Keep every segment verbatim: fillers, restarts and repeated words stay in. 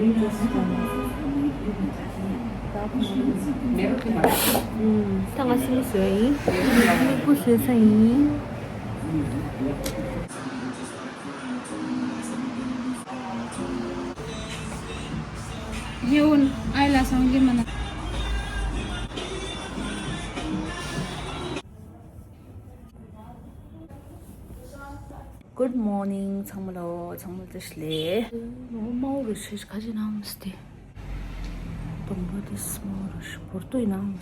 ད་ང་སེམས་བཟོས་ཡིན། སྨུག་པོ་བཟོས་ས་ཡིན། Good morning ཚང་མ་ལོ། ཚང་མ་བཀྲ་ཤིས་བདེ་ལེགས། ངོ་མ་འོ་རུ་ཤེས་ཁ་ཅིག་ནང་མི་སྟེ། དང་པོ་དེ་སྨོ་རུ་ཤི་བོར་ཏོ་ཡིན་ནམ།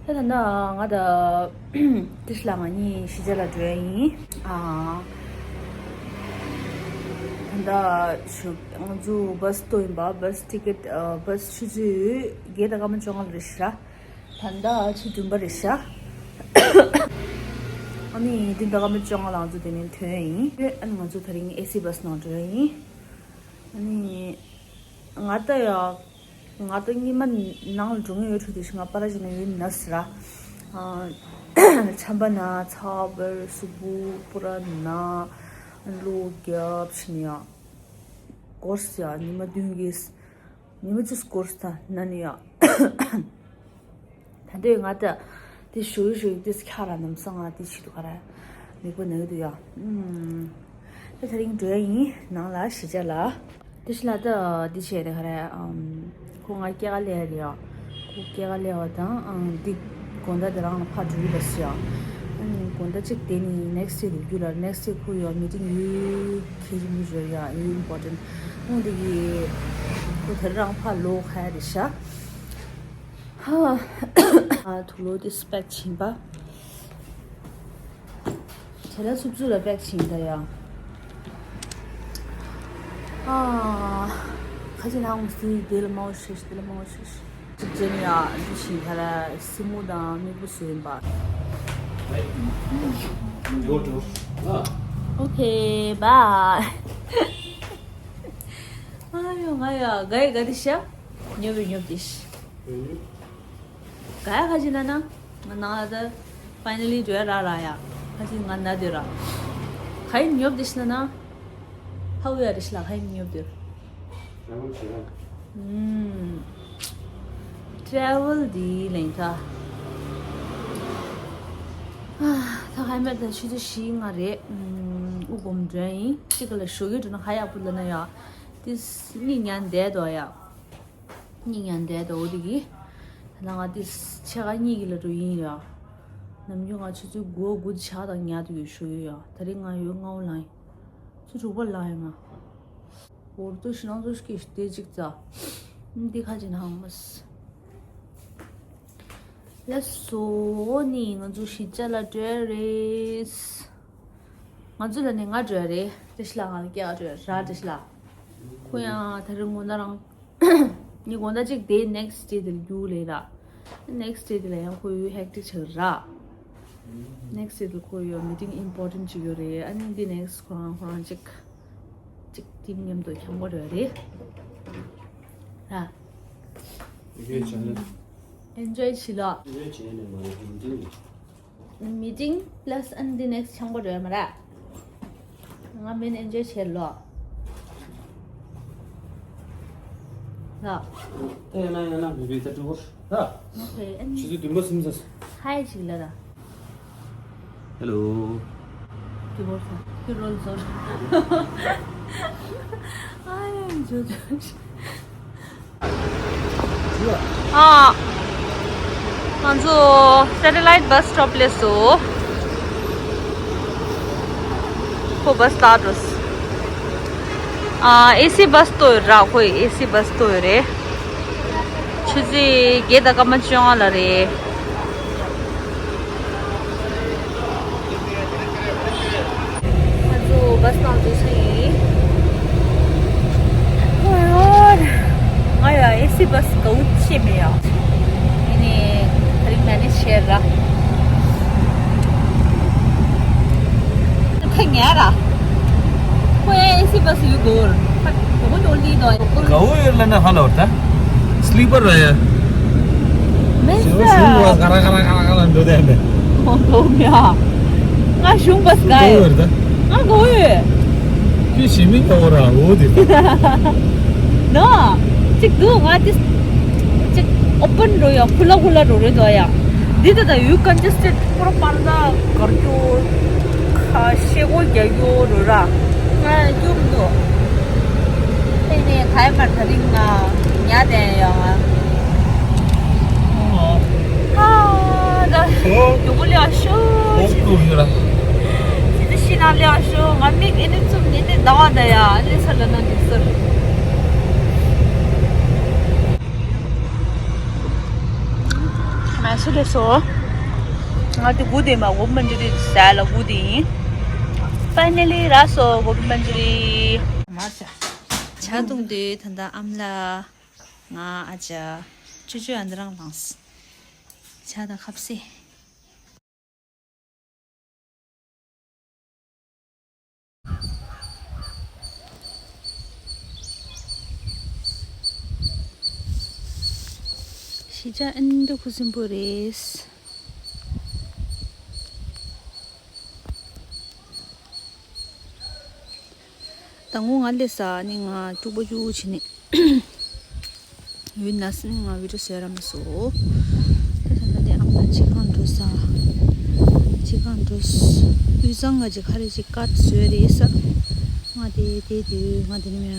ད་ད་ང་ད་ཏིས་ལ་ང་གཉིས་གཞིས་ཆགས་ལ་འགྲོ་ཡ་ཡིན། ཨ། ད་ད་ཞུ་ང་ཚོ་བྷ་སི་ཏོ་ཡིན་པ། བྷ་སི་ཊི་ཀེ་ཊི་ཨ་བྷ་སི་ཆུ་ཚོད་བརྒྱད་དང་སྐར་མ་བཅོ་ལྔ་ལ་རེད་ཤག་ད་ད་ཆུ་བདུན་པ་རེད་ཤག་ཨ་ནི་བདུན་དང་སྐར་མ་བཅོ་ལྔ་ལ་ང་ཚོ་དེ་ནས་ཐོན་ཡ་ཡིན། ཨ་ནི་ང་ཚོ་ད་རིང་ཨེ་སི་བྷ་སི་ནང་འགྲོ་ཡ་ཡིན། ཨ་ནི། ང་ད་ཡ། ང་ད་སྔོན་མ་ནང་ལ་འགྲོ་མཁན་ཡོད་འགྲོ་དེ་ཞིག་ང་པ་ར་ཞིག་ན་ཡོད་ན་ཟེར་ར། ཨ། ཆམ་པ་ན་ཚ་བར་གཟུགས་པོ་པུ་ར་ན། གློ་རྒྱབ་ཕྱིན་ཡ། སྐོར་ཡ་ཉི་མ་བདུན་གྱིས། ཉི་མ་བཅུ་སྐོར་ད་ན་ནི་ཡ། ད་འདོད་ང་ད་དེ་ཞུ་ཞུ་དེ་ཁྱ་ར་ནམ་སང་ང་དེ་ཞིག་ཏུ་ག་ར་མི་གོ་ནི་འདུག་ཡ། ཨུམ། ད་དེ་རིང་འགྲོ་ཡ་ཡིན་ནང་ལ་གཞིས་ཆགས་ལ། དེ་ཞིག་ལ་ད་དེ་བྱས་དེ་ག་ར་ཨམ། ཁོ་ང་སྐྱེ་ག་ལས་རེད་ཡ། ཁོ་སྐྱེ་ག་ལས་བ་དང་ཨམ་དེ་དགོང་དག་དེ་རང་ལ་ཕ་འགྲོ་ཡི་ལ་སི་ཡ། ཨམ་དགོང་དག་གཅིག་དེ་ནི་next day དུ་རྒྱུ་ལ་next day ཁོ་ཡོད་meeting ཡོད་ཁེ་ཞིག་མི་བཟོ་ཡ་ཡོད་important། ཨང་དེ་གི་ཁོ་དེ་རང་ཕ་ལོ་ཁ་ཡ་རེད་ཤག་ཧ། ཨ་དུག་ལོག་དེ་སྤེག་བྱིན་པ། དེ་ལ་སུབ་སུ་ལ་སྤེག་བྱིན་ད་ཡ། ཨ། ཁ་ཅིག་ནང་སུ་དེ་ལ་མའོ་ཤེས་དེ་ལ་མའོ་ཤེས། གཅིག་ཅན་ཡ་འདི་བྱིན་ད་ལ་སི་མོ་དང་སྨུག་པོ་བཟོས་ཡིན་པ། Okay bye། ཨ་ཡོ་ང་ཡ་ག་ཡི་ག་དེ་ཤ། ཉོབ་ཡོད་ཉོབ་དེ་ཤ། ག་ཡ་ཁ་ཅིག་ན་ན། ང་ནང་ལ་ད་finally འགྲོ་ཡ་རག་རག་ཡ། ཁ་ཅིག་ང་ན་དེ་ར། ག་ཡི་ཉོབ་དེ་ཤ་ན་ན། ཧ་ཝེ་ཡ་རེ་ཤ་ལ་ག་ཡི་ཉོབ་དེ། ཨུམ། travel འདི་ལེན་ཁ། ད་ཧ་མ་ད་ཆུ་ཚོད་བཞི་ལྔ་རེད། ཨུམ། དབུ་སྒོམ་འགྲོ་ཡིན། གཅིག་ལ་ཞོགས་ཀས་འགྲོ་ན་ཧ་ཡག་པོ་ལ་ན་ཡ། ཏིས་གཉིད་ཉལ་བསྡད་དོ་ཡ། གཉིད་ཉལ་བསྡད་དོ་འོ་དེ་གི། ད་ང་ཏིས་ཕྱེད་ཀ་གཉིད་ཀྱི་ལ་འགྲོ་ཡིན་ཡ། ནམ་རྒྱུན་ང་ཆུ་ཚོད་དགུ་དགུ་ཆ་དང་ཉལ་དུ་ཡོད་ཞོགས་ཡོད་ཡ། ད་རེས་ང་ཡོད་ལྔ་བོ་ལངས་ཡིན། ཆུ་དྲུག་པ་ལངས་ཡིན་ང་། འོར་དུ་ཞི་ནང་དུ་སྐྱེས་ཤི་དེ་གཅིག་ཙ། འདི་ཁ་ཅིག་ནང་མ་སི། ལགས་སོ་ནི་ང་ཚོ་གཞིས་ཆགས་ལ་འགྲོ་རེད། ང་ཚོ་ལ་ནི་ང་འགྲོ་རེད། བཀྲ་ཤིས་ལགས་ང་ལ་སྐྱེལ་ག་འགྲོ་ར་བཀྲ་ཤིས་ལགས། ཁོ་ཡང་ད་རིང་ངོ་ན་རང་། ངའི་དགོང་དག་གཅིག་དེ་next day དེ་ལ་རྒྱུགས་ལེ་ར། next day དེ་ལ་ཡང་ཁོ་ཡོད་hectic ཆགས་ར། next day དེ་ཁོ་ཡོད་meeting important ཅིག་ཡོད་རེད། ཨ་ནི་འདི་next ཁོ་རང་ཁོ་རང་གཅིག་གཅིག་team མཉམ་དུ་འཁྱམ་དགོས་རེད་ར། enjoy བྱས་ལ། enjoy བྱས་ནས་མ་རེད་meeting meeting plus and the next ཆང་པོ་རེད་མ་ར། ང་མིན་enjoy བྱེད་ལོ། ལ། ཨེ་ན་ཡ་ན་བི་བི་ད་ཏུ་ཧོ། ད། okay and ཆུ་ཚོད་བདུན་པ་སུམ་ཟ། hi ཅིག་ལ་ར། hello། ཏུ་ཧོ་སོ། ཏུ་རོལ་སོ། ཨ་ཡ་ཇོ་ཇོ། ཨ། ང་ཚོ་satellite bus stop སླེབས་སོང་། ཁོ་བྷ་སི་ལ་འགྲོ། ཨ། ཨེ་སི་བྷ་སི་ཏོ་ཡོད་ར། ཁོ་ཨེ་སི་བྷ་སི་ཏོ་ཡོད་རེད། ཆུ་ཚོད་བརྒྱད་དང་སྐར་མ་བཅོ་ལྔ་ལ་རེད། ང་ཚོ་བྷ་སི་ནང་འཛུལ་ས་ཡིན། ཨོ་ཡོ། ང་ཡ་ཨེ་སི་བྷ་སི་དགའ་བོ་ཅིག་མེད་ཡ། ཡིན་ནའི་ད་རིང་manage བྱས་ར། ཁ་ཉལ་ར། ཁོ་ཡ་ཨེ་སི་བྷ་སི་ཡོད་དགོས། ཁ་དགའ་བོ་ཅིག་ལི་དོ། དགའ་བོ་ཡོད་ལ་ན་ཧ་ལ་བར་ད། sleeper ར་ཡ། མེད་ས། ཞུ་བ་ག་ར་ག་ར་ག་ར་འགྲོ་དེ་འདྲ། ཁོང་ཁོང་ཡ། ང་གཞུང་པ་སི་ག་ཡོད། ང་གོ་ཡོད། ཁྱོད་ཞི་མི་ག་བོ་ར་འོ་དེ། ནོ། གཅིག་འདུག་ང་དེ་གཅིག་ཨོ་པན་འགྲོ་ཡ། ཁུ་ལ་ཁུ་ལ་འགྲོ་རེད་འདུག་ཡ། འདི་ད་ད་ཡུལ་ཀན་ཇེ་སི་ཊེཌ་པོ་ར་པར་ད་གར་གྱོར་ཁ་ཤེ་གོ་རྒྱ་གྱོར་ར་ང་སྐྱོབ་འདུག་ཨེ་ནས་ཐའི་མར་ད་རིང་ང་ཉལ་བསྡད་ཡོང་ང་། ཨ་ད་ཨོ། མགྱོགས་པོ་ལེགས་ཤོ། ཨོ་ཀུ་ཡོད་ར། ཅི་ཏི་ཤི་ན་ལེགས་ཤོ། ང་མིག་ཨེ་ནི་ཙུམ་ཉེ་ནི་ཟླ་བ་ད་ཡ་ཨེ་ནི་ཚ་ལ་ན་འདུག་ཟེར། མ་སུ་རེད་སོ། ང་དེ་སྒུག་དེ་མ་འོ་མ་འདི་རེད་ཟ་ལ་སྒུག་དེ་ཡིན། ཕའི་ནལ་ལི་རག་སོ་འོ་མ་འདི་རེད། མ་ཆ། ཇ་བཏུང་དུས་ད་ལྟ་ཨམ་ལགས་ང་ཨ་ཅག་ཅོ་ཅོ་ཨ་འདི་རང་ལངས། ཇ་དང་ཁ་ཟས། གཞིས་ཆགས་ཨིན་དུ་ཁུ་སིམ་པོ་རེད། དང་པོ་ང་སླེབས་ས་ནི་ང་སྐྱུག་པ་སྐྱུག་བྱས་ནས། ཡུལ་ན་སི་ནི་ང་བི་ཌིའོ་བཟོས་ར་མ་སོ། ད་ད་ད་དེ་ཨམ་ཕ་ཅི་གང་འགྲོ་ས། ཅི་གང་འགྲོ་ས། དབུས་གཙང་ང་ཅིག་ཁ་རེ་ཅིག་ཀཊ་བཟོས་རེད་ས། ང་དེ་དེ་དུས་ང་དེ་ནི་མེད་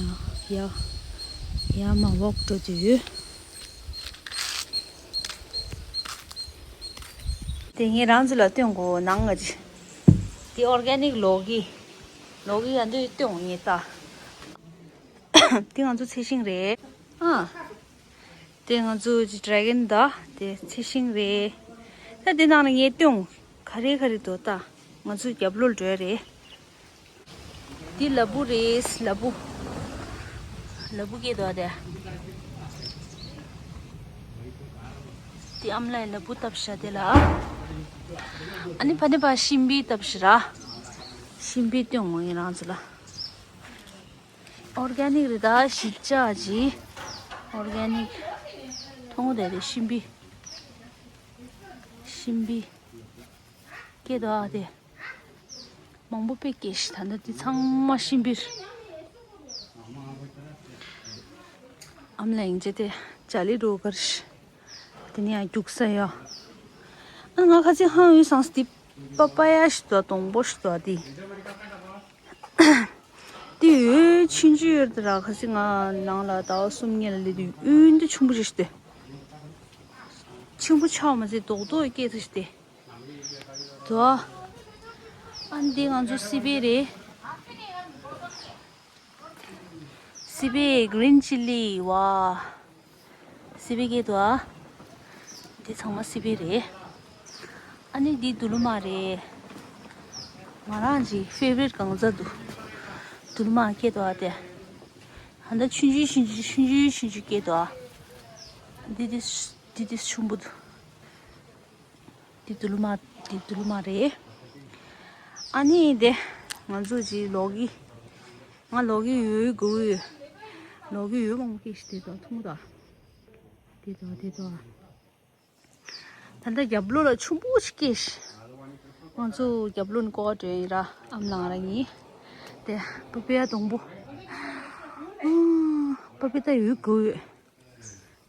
ཡ། ཡ་མ་ཝོག་འགྲོ་དུས། དེ་ངས་རང་ཚོ་ལ་སྟོན་གོ་ནང་ང་ཅིག་དེ་ཨོར་གེ་ནིག་ལོ་གི། ལོ་གི་ཡ་འདི་སྟོན་ངས་ད། དེ་ང་ཚོ་ཚེ་ཤིང་རེད། ཨ། དེ་ང་ཚོ་ཌི་རེ་གོན་ད། དེ་ཚེ་ཤིང་རེད། ད་དེ་ནང་ལ་ངས་སྟོན། ག་རེ་ག་རེ་འདུག་ད། ང་ཚོ་རྒྱབ་ལོགས་འགྲོ་ཡ་རེད། དེ་ལ་ཕུག་རེད། ལ་ཕུག་ལ་ཕུག་སྐྱེས་འདུག་དེ། དེ་ཨམ་ལགས་ལ་ཕུག་བཏབ་ཤག་དེ་ལ། ཨ་ནི་ཕ་ནི་ཕ་ཤིང་བི་བཏབ་ཤག་ར། ཤིང་བི་སྟོན་ངོ་ཡིན་རང་ཚོ་ལ། ཨོར་གེ་ནིག་རེད་ད། གཞིས་ཆགས་ཀྱི་ཨོར་གེ་ནིག་མཐོང་དེ་རེད། ཤིང་བི། ཤིང་བི་སྐྱེས་འདུག་ཨ་དེ། མང་པོ་དཔེ་སྐྱེས་ཤག་ད་ལྟ་དེ་ཚང་མ་ཤིང་བི་རེད། ཨམ་ལགས་ཡིན་ཅེ་དེ་ཇ་ལི་འགྲོ་གར་ཤག་དེ་ནས་ཡང་རྒྱུག་ས་ཡོད། ཨ་ང་ཁ་ཚིག་ཧང་ཡོད་སང་སྟེ་པ་པ་ཡ་ཞིག་འདུག་སྡོང་པོ་ཞིག་འདུག་དེ། དེ་འོད་ཆུང་ཆུང་ཡོད་དེ་ར། ཁ་སང་ང་ནང་ལ་ཟླ་བ་གསུམ་གཉིས་ལ་སླེབས་དུས་འོད་འདི་ཆུང་པོ་ཞིག་སྟེ། ཆུང་པོ་ཆགས་མ་ཚད་རྡོག་རྡོག་སྐྱེས་ཚར་ཞིག་སྟེ། དོ། ཨ་འདི་ང་ཚོ་སི་པན་རེད། སི་པན་གི་རིན་ཅི་ལི་བ། སི་པན་སྐྱེས་འདུག་ཨ། འདི་ཚང་མ་སི་པན་རེད། ཨ་ནི་འདི་དུ་ལུ་མ་རེད། ང་རང་གི་ཕེ་ཝ་རི་ཊི་གང་ཟག་འདུག་དུ་ལུ་མ་སྐྱེས་འདུག་ཨ་དེ། ད་ལྟ་ཆུང་ཆུང་ཆུང་ཆུང་ཆུང་ཆུང་ཆུང་སྐྱེས་འདུག་ཨ། འདི་འདི་འདི་འདི་ཆུང་པོ་འདུག་འདི་དུ་ལུ་མ། འདི་དུ་ལུ་མ་རེད། ཨ་ནི་དེ་ང་ཚོ་གི་ལོ་གི། ང་ལོ་གི་ཡོད་དགོས་ཡོད། ལོ་གི་ཡོད་མང་པོ་སྐྱེས་ཤིག་དེ་དང་མཐོང་དང་། དེ་དང་དེ་དང་། ད་ལྟ་རྒྱབ་ལོགས་ལ་ཆུང་པོ་ཞིག་སྐྱེས་ཤག་ང་ཚོ་རྒྱབ་ལོགས་ནས་ཀོ་བ་འདྲ་ཡིན་ར། ཨམ་ལགས་རང་ཡིན། དེ་པ་པི་ཡ་སྡོང་པོ། པ་པི་ཡ་ད་ཡོད་དགོས་ཡོད།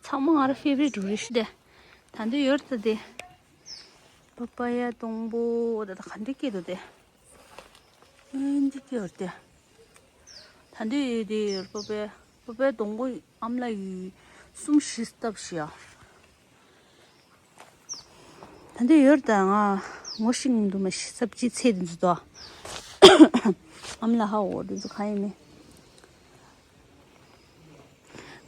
ཚང་མ་ང་རང་ཕེ་ཝ་རི་ཊི་རེད་ཤག་དེ། ད་འདི་ཡོད་ད་དེ། པ་པ་ཡ་སྡོང་པོ་ད་ད་ག་འདྲ་སྐྱེས་འདུག་དེ། ཨེ་འདི་སྐྱེས་ཡོད་དེ། ད་འདི་ཡོད་དེ་ཡོད་པ་པའི་པ་པའི་སྡོང་པོ་ཨམ་ལ་ཡོད་གསུམ་བཞི་བཏབ་ཤག་ཡ། ད་འདི་ཡོད་ད་ང་ངོ་ཤེས་མི་འདུག་མ་གཞི་སབ་ཇི་ཚེ་འདི་ཚོ་དོ། ཨམ་ལ་ཧ་འོ་འདི་ཚོ་གང་ཡིན་མིན།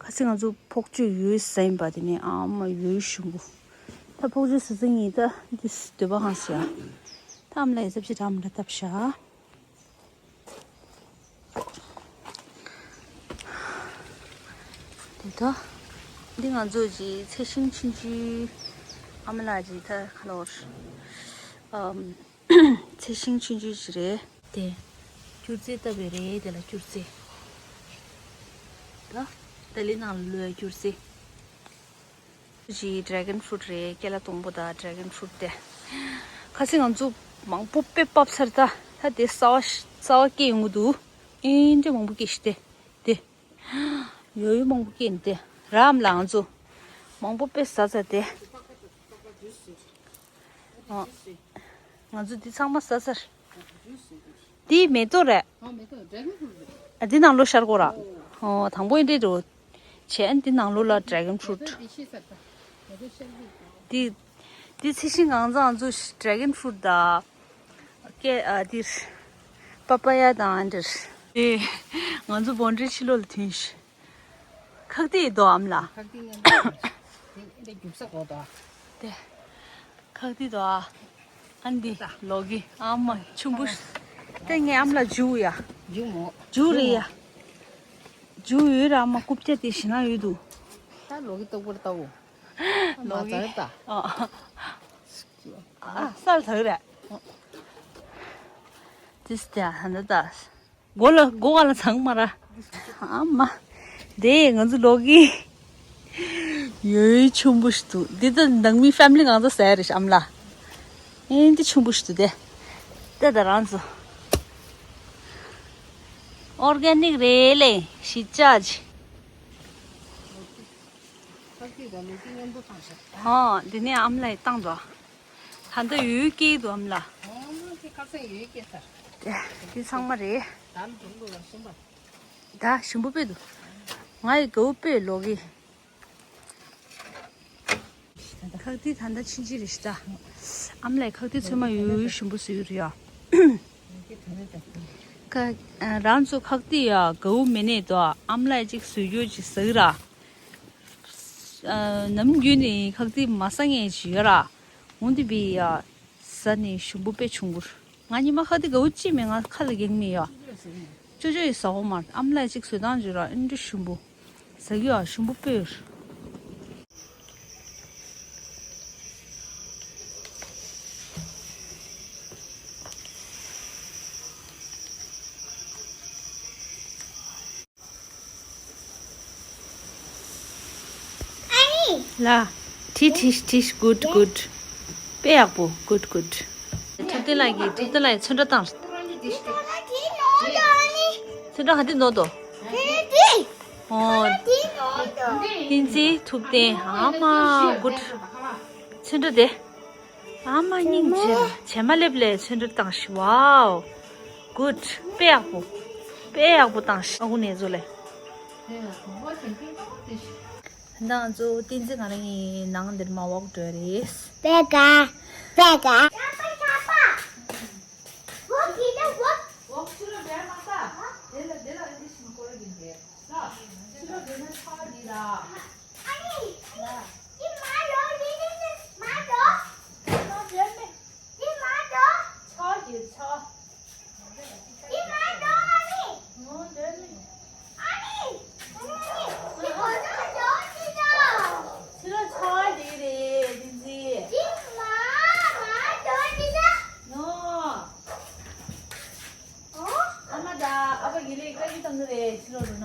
ཁ་སང་ང་ཚོ་ཕོག་ཅུ་ཡོད་ཟ་ཡིན་པ་དེ་ནས་ཨ་མ་ཡོད་ཞུ་གོ། ད་ཕོག་ཅུ་ཟ་ཟ་ཡིན་ད་འདི་སྡོད་པ་གང་ཤག་ད་ཨམ་ལ་ཡི་ཟབ་ཅི་རམ་འདྲ་བཏབ་ཤག་དེ་ད་འདི་ང་ཚོ་གི་ཚེ་ཤིང་ཆུང་ཆུང་ཨ་མ་ལགས་ཀྱི་ད་ཁ་ལོར་ཨམ། ཚེ་ཤིང་ཆུང་ཆུང་ཞིག་རེད། དེ་སྐྱུར་རྩི་བཏབ་པའི་རེད། དེ་ལ་སྐྱུར་རྩི། ད་ཏ་ལི་ནང་ལ་བླུགས་སྐྱུར་རྩི། ཞིག་ཌི་རེ་གོན་ཕུ་རུཊ་རེད། ཀེ་ལ་སྡོང་པོ་དང་ཌི་རེ་གོན་ཕུ་རུཊ་དེ། ཁ་སང་ང་ཚོ་མང་པོ་དཔེ་ཕབ་ཚར། ད་ད་དེ་གསར་པ་གསར་པ་སྐྱེས་ཡོང་གི་འདུག་ཨེ་འདྲ་མང་པོ་སྐྱེས་ཤག་དེ་དེ། ཡོད་ཡོད་མང་པོ་སྐྱེས་ནས་དེ་རག་མ་ལ་ང་ཚོ་མང་པོ་དཔེ་ཟ་ཚར་དེ། ཨ། ང་ཚོ་འདི་ཚང་མ་ཟ་ཚར། འདི་མེ་ཏོག་རེད། ཨ། འདི་ནང་ལོགས་ཤར་གོ་ར། ཨོ། དང་པོ་ཨེ་འདྲས་འགྲོ། བྱས་ཨ་འདི་ནང་ལོགས་ལ་dragon fruit། འདི་འདི་ཚེ་ཤིང་གང་ཚང་ང་ཚོ་dragon fruit་དང་། ཀེ་ཨ་འདིར་པ་པ་ཡ་དང་ཨ་འདིར། ཨེ། ང་ཚོ་བོན་ཌི་རི་ཕྱི་ལོགས་ལ་ཐོན་ཤག་ཁག་ཏིག་དོ་ཨམ་ལ། ཁག་ཏིག་ངན་པ་དེ་ཨེ་འདྲ་རྒྱུག་ས་གོ་དོ། དེ། ཁག་ཏིག་དོ་ཨ། ཨ་འདི་ལོ་གི་ཨ་མ་ཆུང་པོ་ཞིག་དེ་ངའི་ཨམ་ལ་འཇུ་ཡ། རྒྱུག་མོ། འཇུ་རེད་ཡ། འཇུ་ཡོད་ར་ཨ་མ་རྐུབ་བཀྱག་དེ་ཞི་ན་ཡོད་དུ། ད་ལོ་གི་ལྟོགས་པོར་ལྟ་བོ། ལོ་གི། མ་ཙར་ད། ཨ། ཨ་སལ་ཐག་རེད། ཏིས་ཏ་ཧན་ད་ད། མགོ་ལ་མགོ་ག་ལ་ཚང་མ་ར། ཨ་མ། དེ་ང་ཚོ་ལོ་གི། ཡོའི་ཆུང་པོ་ཞིག་འདུག་འདི་ད་ནང་མི་family་གང་ཚོ་ཟ་ཡ་རེད་ཨམ་ལ། ཨེ་འདི་ཆུང་པོ་ཞིག་འདུག་དེ། ད་ད་རང་ཚོ། organic་རེད་ལེ་ཞིག་ཅག་ཅིག་ཨོ། འདི་ནས་ཨམ་ལ་ཡི་བཏང་འདུག་ད་ལྟ་ཡོད་སྐྱེས་འདུག་ཨམ་ལ། ཨོ་འདི་ཁ་སང་ཡོད་སྐྱེས་ཚར། དེ་དེ་ཚང་མ་རེད། ད་ལོ་ལ་གསུམ་པ། ད་ཞིམ་པོ་དཔེ་འདུག་ང་ཡི་དགའ་བོ་དཔེ་ལོ་གི། ཁག་ཏིག་ད་ལྟ་ཕྱིན་ཅི་རེད་ཤི་ད། ཨམ་ལས་ཁག་ཏིག་ཚོད་མ་ཡོད་ཞིམ་པོ་བཟོས་ཡོད་རེད་ཡ། ཁ། རང་ཚོ་ཁག་ཏིག་ཡ་དགའ་བོ་མེད་ནས་དོ་ཨམ་ལས་ཅིག་བཟོས་རྒྱུ་ཅིག་ཟ་གི་ར། ནམ་རྒྱུན་ནས་ཁག་ཏིག་མ་ཟ་མཁན་ཅིག་ཡོད་ར། འོན་ཏེ་བི་ཡ། ཟ་ནས་ཞིམ་པོ་དཔེ་བྱུང་གུར། ང་ཉི་མ་ཁ་དེ་དགའ་བོ་ཅི་མེད་ང་ཁ་ལ་འགེངས་མེད་ཡ། ཅོ་ཅོ་ཡི་ཟ་འོ་མར་ཨམ་ལས་ཅིག་བཟོས་སྟངས་བརྗོད་ར་ཨིན་འདྲ་ཞིམ་པོ། ཟ་གི་ཡ་ཞིམ་པོ་དཔེ་ཡོད། ལ། ཁྲིད་ཁྲིད་ཁྲིད། good good། དཔེ་ཡག་པོ། good good། ཐུབ་བསྟན་ལགས་ཀྱིས་ཐུབ་བསྟན་ལགས་ཀྱིས་ཚོན་ཁྲ་བཏང་། ཚོན་ཁྲ་ག་དེ་ནོར་དོ། ཨོ། བསྟན་འཛིན་ཐུབ་བསྟན་ཨ་མ་good། ཚོན་ཁྲ་དེ། ཨ་མ་སྙིང་རྗེ་ལ་བྱེ་མ་ལེབ་ལས་ཚོན་ཁྲ་བཏང་ཤི། wow good། དཔེ་ཡག་པོ། དཔེ་ཡག་པོ་བཏང་ཤི་ཨ་ཁུ་ནེ་ཚོ་ལས། ད་ང་ཚོ་བསྟན་འཛིན་ང་རང་གི་ནང་འདིར་མ་ཝོག་འགྲོ་རེད། པེ་ཀ་པེ་ཀ་ཨ་མ་དང་ཨ་ཕ་གི་ལས་ཀ་ཡི་བཏང་གི་རེད་ཕྱི་ལོགས་འགྲོ་ན།